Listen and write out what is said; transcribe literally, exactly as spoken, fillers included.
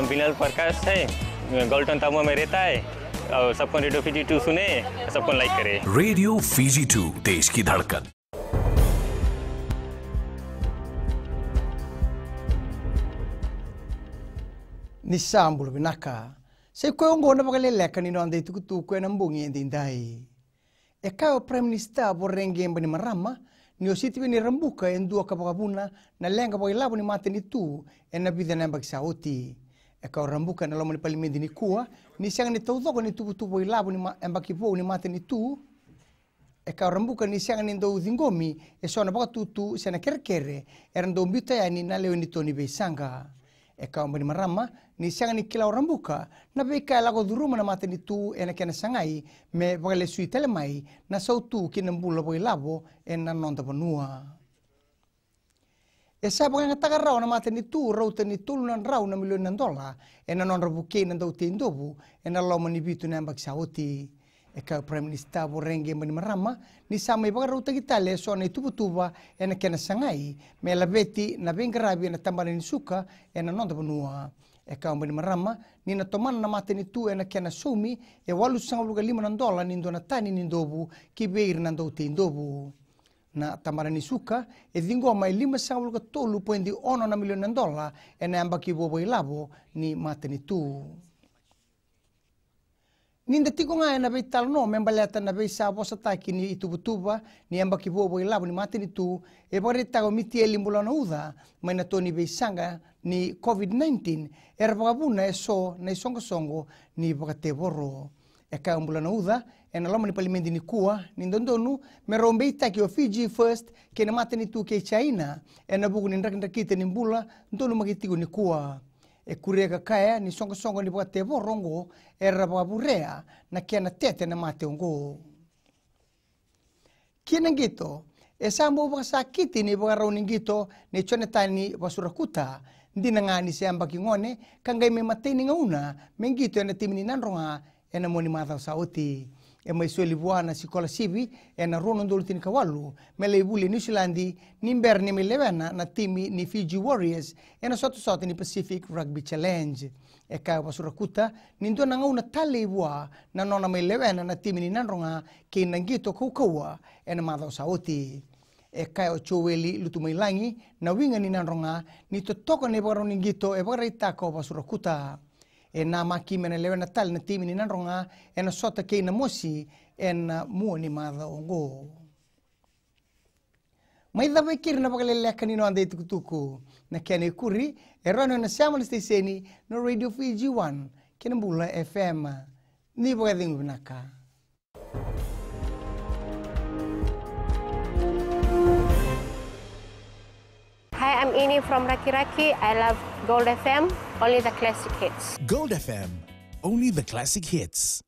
विनल प्रकाश है, गोल्डन तंबू में रहता है और सबको रेडियो फिजी टू सुने, सबको लाइक करे। रेडियो फिजी टू, देश की धड़कन। Ni sa bula vinaka. Sa i koya oqo na vakaleleka ni noda itukutuku ena bogi edaidai. E kaya o Prime Minister Voreqe Bainimarama ni o Sitiveni Rabuka e dua ka vakavuna na leqa vakailavo ni matanitu ena vica na yabaki sa oti. E kaya o Rabuka ena loma ni palimedi nikua ni sega ni taucoko na ituvatuva vakailavo ni ma-, yabaki vou ni matanitu. E kaya o Rabuka ni sega ni dau ciqomi eso na vakatutu se na kerekere era dau biuta yani na lewe ni to ni veisaqa. E kaya o Bainimarama ni sega ni kila o Rabuka na veika e lako curuma na matanitu ena kena sagai me vakalesui tale mai na sautu ki na bula vakailavo ena noda vanua. E sa vakayagataka rawa na matanitu rauta ni tolu na drau na milioni na dola ena nodra vukei na dauteidovu ena loma ni vitu na yabaki sa oti. E kaya o Prime Minister Voreqe Bainimarama ni sa mai vakarautaki tale eso na ituvatuva ena kena sagai me laveti na veiqaravi ena tabana ni suka ena noda vanua. E kaya o Bainimarama ni na tomana na matanitu ena kena saumi e walusagavulu ka lima na dola ni dua na tani ni dovu ki vei ira na dauteidovu. Na tabana ni suka e ciqoma e limasagavulu ka tolu poidi ono na milioni na dola ena yabaki vou vakailavo ni matanitu. Ni da tiko ga ena veitalanoa me baleta na veisavosataki ni ituvatuva ni yabaki vou vakailavo ni matanitu, e vakaraitaka o Mitieli Bulanauca mai na to ni veisaqa ni COVID nineteen era vakavuna eso na isoqosoqo ni vakatevoro. E kaya o Bulanauca ena loma ni palimedi nikua ni dodonu me rau beitaki o Fiji First kei na matanitu kei China ena vuku ni drakidrakita ni bula donumaki tiko nikua. E kuria ka kaya ni soqosoqo ni vakatevoro oqo era vakavurea na kena tete na mate oqo. Ki na qito, e sa bau vakasakiti na ivakarau ni qito nei Jonatani Vasurakuta, dina ga ni se yabaki gone ka qai mai matai ni gauna me qito ena timi ni Nadroga ena mua ni macawa sa oti. E mai soli vua na sikolasivi ena rua na udolu tinikawalu me lai vuli e Niusiladi ni bera ni mai lewena na timi ni Fiji Warriors ena sotasota ni Pacific Rugby Challenge. E kaya o Vasurakuta ni dua na gauna talei vua na nona mai lewena na timi ni Nadroga kei na qito kaukauwa ena macawa sa oti. E kaya o Joeli Lutumailagi, na wiga ni Nadroga, ni totoka na ivakarau ni qito e vakaraitaka o Vasurakuta. E namaki me na lewena tale na timi ni Nadroga ena sota kei Namosi ena mua ni macawa oqo. Mai cava e keri na vakaleleka ni noda itukutuku. Na kena ikuri e rawa ni o na sema na siteseni na Radio Fiji One kei na Bula F M. Ni vakacegu vinaka. Hi, I'm Ini from Rakiraki. I love Gold F M, only the classic hits. Gold F M, only the classic hits.